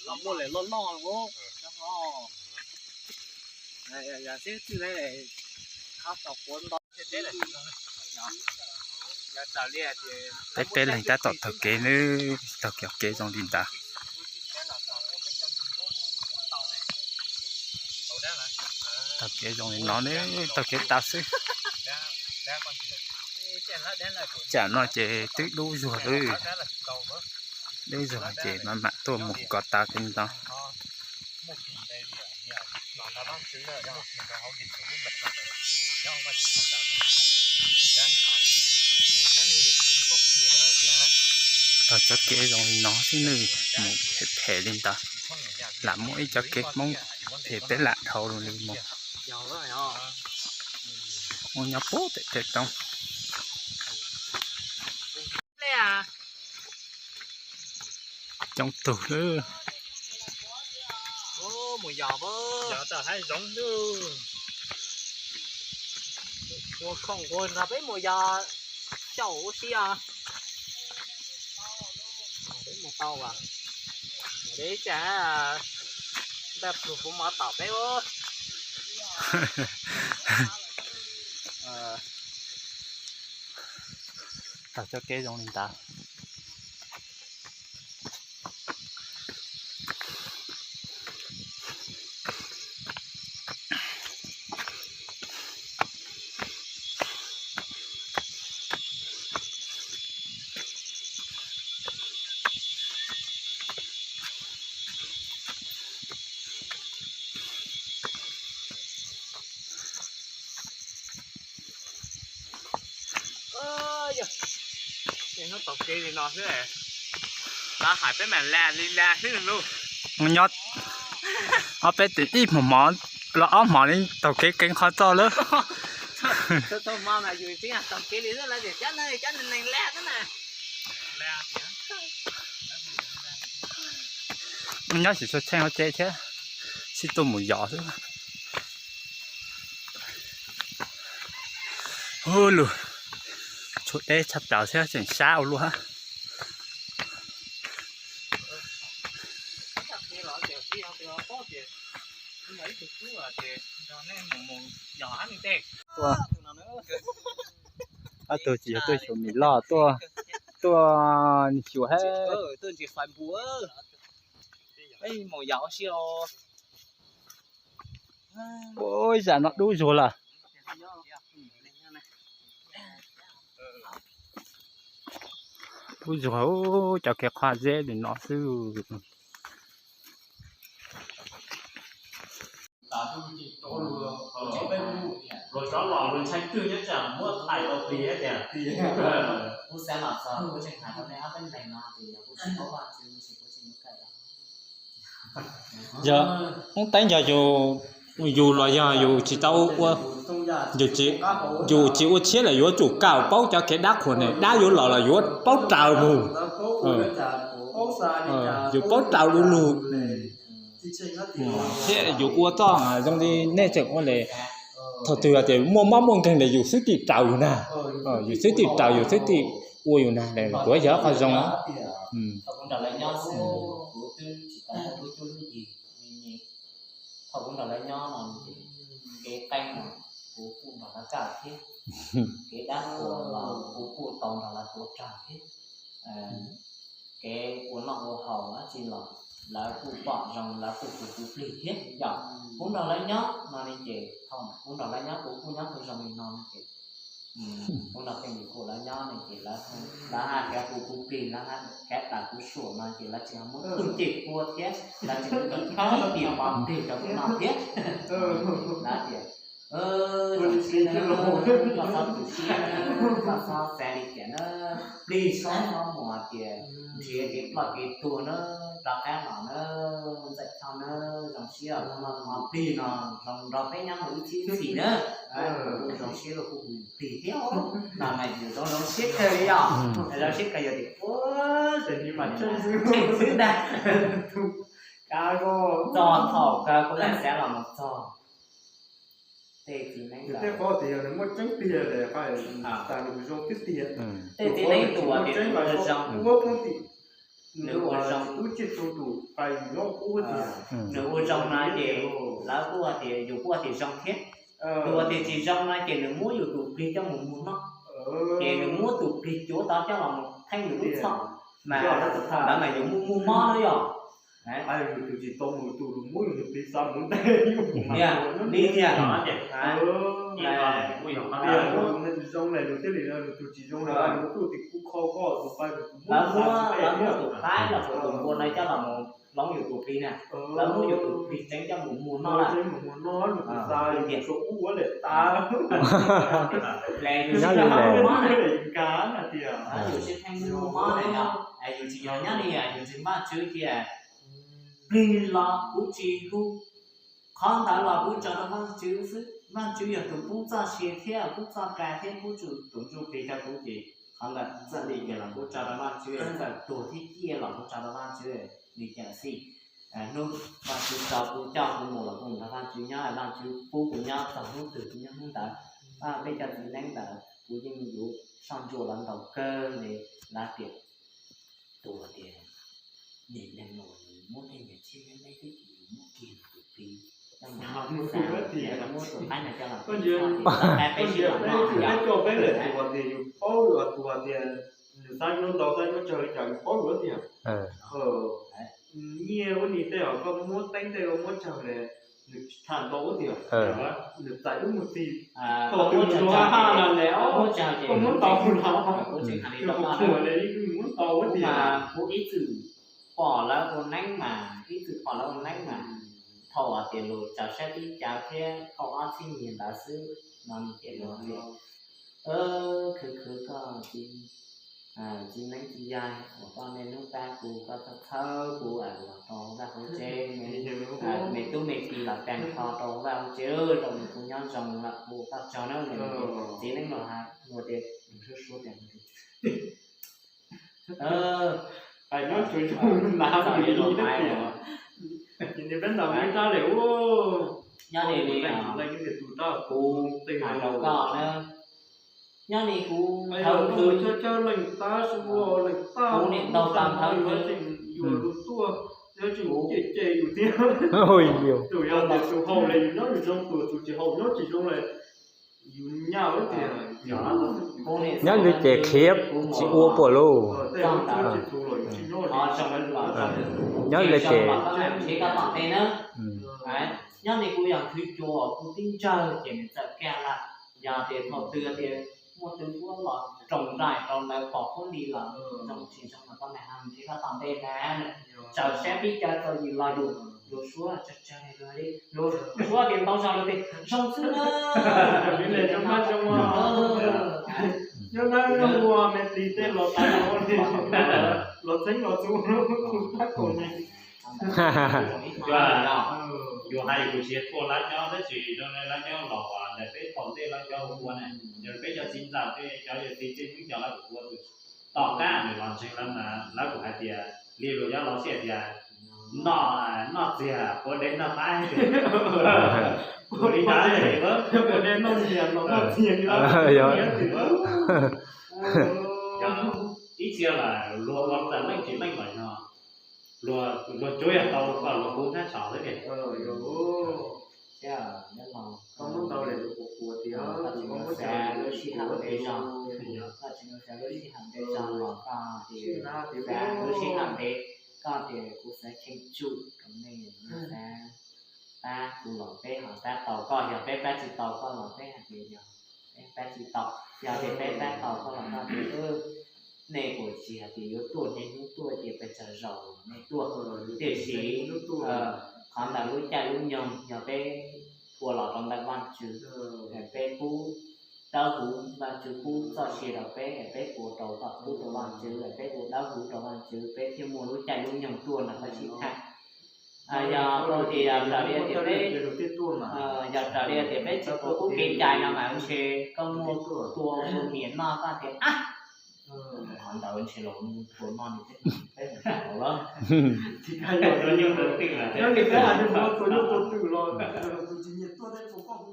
Los muaj lawm loj loj os. Peb peb leeg tab tom taug kev nawb, taug kev, kev zoo li ntawd. Taug kev zoo li no nawb, taug kev tas xwb. Tsam no ces twb dub zuag lawm. Dub zuag ces mam mam tuaj mus kov tav tej ntawd. Taug cov kev zoo li no xwb nawb, mus phem phem li ntawd. Lam muaj ib cov kev Hmoob phem peb lam dhau li mus. Mus nyob puag pem tej roob. Coob tug lawm. Mus yos, yos tau haib zoov lawm. Ua khoom nquag nrog peb mus yos xyaum ua si os. Peb mus tau as. Peb cas ntaj plug kuv mov tom peb ua. Taug cov kev zoo li ntawd. Hnub taug kev li no xwb, lawv hais peb mas lag li lag xwb lauj. Nyob ob peb tim ib hmos hmos los ob hmos li taug kev keev qhov txoj lawm. Nyob sim sua tsheej hauv tsev thiab, sib tuaj mus yos xwb. Hu lus, tshuav deb tshaj plaws thiab tseem sab ua luaj. Ob tug tsis yog tuaj xyuas mis loj, tuaj, tuaj xyuas hab. Ua zam no dub zuag lawm. Dub zuag, cov kev qhov zeb li no xwb. Yog, ub, teeb yog yus, yus los yog yus tsis tau ua, yus tsis ua tshiab los yuav tsum kam paub cov kev dab qhuas ne, dab yuav los los yuav paub raws mus. Yus paub raws du lug thiab yus ua txoj zoo li nej tseem ua li, thaum twg tias muaj mob muaj nkeeg los yus xwb tim raws yus na, yus xwb tim raws yus xwb tim ua yus na, kuv yog qhov zoo. Thaum kuv nrog lawv nyob no ces kev qeeb los kuv kuj nrog lawv kaj thiab, kev dab qhuas los kuv kuj tau nrog lawv tuav rawg thiab, kev ua noj ua haus dab tsi los lawv kuj pom zoo, lawv kuj pum kuv plig thiab yom. Kuv nrog lawv nyob no ne ces thaum kuv nrog lawv nyob kuv kuj nyob kuj zoo li no ne ces kuv nrog tej niam kuj lawv nyob ne ces lawv hais kev pum kuv plig, lawv hais kev tawm kuv suam no ces lawv tsis muab pheej cem kuv thiab, lawv tsis muab pheej tias pom plig rau kuv no thiab. Lawv tias koj txhob tu siab, koj txhob xav li tias na, plig xob xob mus tias nrhiav kev ploj kev tuag na, rov qab los na, Ntxawm Choj na, zoo siab os, plig no zoo nrog peb nyob mus ib txhiab txhis na. Kuv zoo siab kuv plig thiab no mas yus zoo zoo siab kawg li yom. Zoo siab kawg yog tias ua, xwb ntag. Txog thaum kawg kuv lam xav los mus txog tej txiv neeb, tej txiv neeb tus uas tias zoo, Nws ua zoo, nws ua zoo no ces lawv kuj tias yus kuj tias zoo thiab. Tus uas tias tsis zoo no ces nws muab yus tus plig coj mus muag noj, ces nws muab tus plig cuav tod coj los mus theej yus lub txhoj, mas ntawd mas yus muaj muaj mob na yog. Li tiag. Lawv muab, lawv muab tus qaib los tus npua no coj los mus hloov yus tus plig na, lawv muab yus tus plig tseeb coj mus muag noj lawm. Yus sib theej muaj mob na, yus tsis yog nyob li yus tsis npaj tswv tias plig los kuv tsis hu. Qhov ntawd los kuv tso rau Vajtswv xwb, Vajtswv yog tus pub txoj sia thiab pub txoj ka thiab pub tus ntsuj plig rau kuv ces qhov ntawd txawm li cas los kuv tso rau Vajtswv, txawm tuag thiab ciaj los kuv tso rau Vajtswv. Li cas xij, hnub Vajtswv tso kuv coj kuv mus los kuv mus nrog Vajtswv nyob, Vajtswv pub kuv nyob txog hnub twg kuv nyob hnub ntawd. Peb cov txiv neeb ntawd kuv yeej yuav soj ntsuam lawv ntau kawg li, lawv tias tus tias niag neeg no muab tej niag tsiaj nyob neb twb tsis muab kiag tus plig, muab tus qaib no coj los peb peb sib los noj. Peb coj peb lawm tus tias yus paub, tus tias nws xav yuav ntau xav yuav tsawg li cas yus paub lawm tiag. Nyiaj ua ni tej os, koj muab teeb tej muab tsawg li, nws tsis tham ntau ua tiag. Nws txais ub mus txis, thaum twg nws luag ha na ne, koj muab tau na, yog kuv thuam li muab tau ua tiag. Kuv ib txwm pom lawv ua neeb mas, ib txwm pom lawv ua neeb mas, thaum tias lus tsaws sab tib cav thiab kaum ob txhiab nyuag ntawd xwb no ces lawv tias, khwv khwv koj txiv neeb txiv yaig uas koj niaj hnub pab kuv, koj txhawb txhawb kuv los rau vaj hauv tsev, me tub me ki los tag nrho rau vaj hauv tsev, rau nws kuv nyob zoo lawm kuv koj tsaug na. Txiv neeb los hais ua tias suab suab tias, peb ntaus ib rab li ua, nyob li kuv hais rau koj na, nyob li kuv thawv, kuv niam ntaug tau thawv, kuv, nyob li ces khiav tsis ua puas lauj. Nyob li ces, nyob li kuv yog thwv cua kuv tib ntsawg ces nws txawm kiag lawm. Yog tias thaum twg tias muaj twg tuaj los roos nraim rau ntawd pom huab li los zoo tsis zoo los koj niam hais nrhiav koj tom ntej na, tsaws sab pib cav txog yim los yus, yus suab tsawg tsawg li, yus suab tias ntau zog li tias zoo xwb na. Nyob na, ua me plis tej los tas li, los txheeb los txu, tab kaum ne. Yus hais kuv siav tuaj lawv cov tab sis zoo li lawv cov los ntawm peb thaum ntej lawv cov ua ua na, yog peb cov txiv ntxawm tej cov yawm txiv tej twb cov lawv ua tus tom qab nws los ntseeg lawv mas lawv kuj hais tias li luag cov los sij hais tias noj, noj txiag puav dej noj qaib, ua li ntawd, puav dej noj txiag los noj txiag li, ib txhia lawm luag ua txawm leej tsis leej los yog luag cuab yog tau koj luag kub hnab tshauv xwb tiag. Thiab nyob los koj muab tau lawm, koj tsis mus xav lub sij hawm ntev zog, koj tsis mus xav lub sij hawm ntev zog los koj tias xav lub sij hawm ntev, koj tias kuv xav cheem tsum rau nej, xav pab kuv los peb ho pab tau koj, yog peb pab tsis tau koj los peb hais tias yog peb pab tsis tau. Yog tias peb pab tau koj los koj tias nej puas tsis hais tias yuav tuaj niaj hnub tuaj ces pes tsawg zaus nej tuaj, tiam sis qhov ntawm lub caij lub nyoog yog peb ua los rau ntawm Vajtswv, peb pub dawb huv, Vajtswv pub txoj sia rau peb, peb ua rau koj pub rau Vajtswv, peb ua dawb huv rau Vajtswv peb thiaj muaj lub caij lub nyoog tuaj nrog koj sib tham. Yog tias raws li tias peb, yog raws li tias peb tsis ua kub kev cai no mas ntshe koj muaj tua ua niam noj koj tias ab, qhov ntawd ntshe los tua noj nws peb peb mus tau lawm. Nyob li peb hais tias mus tua nyuj tua twm los tus tsis nyiam tuaj tej tus koj hu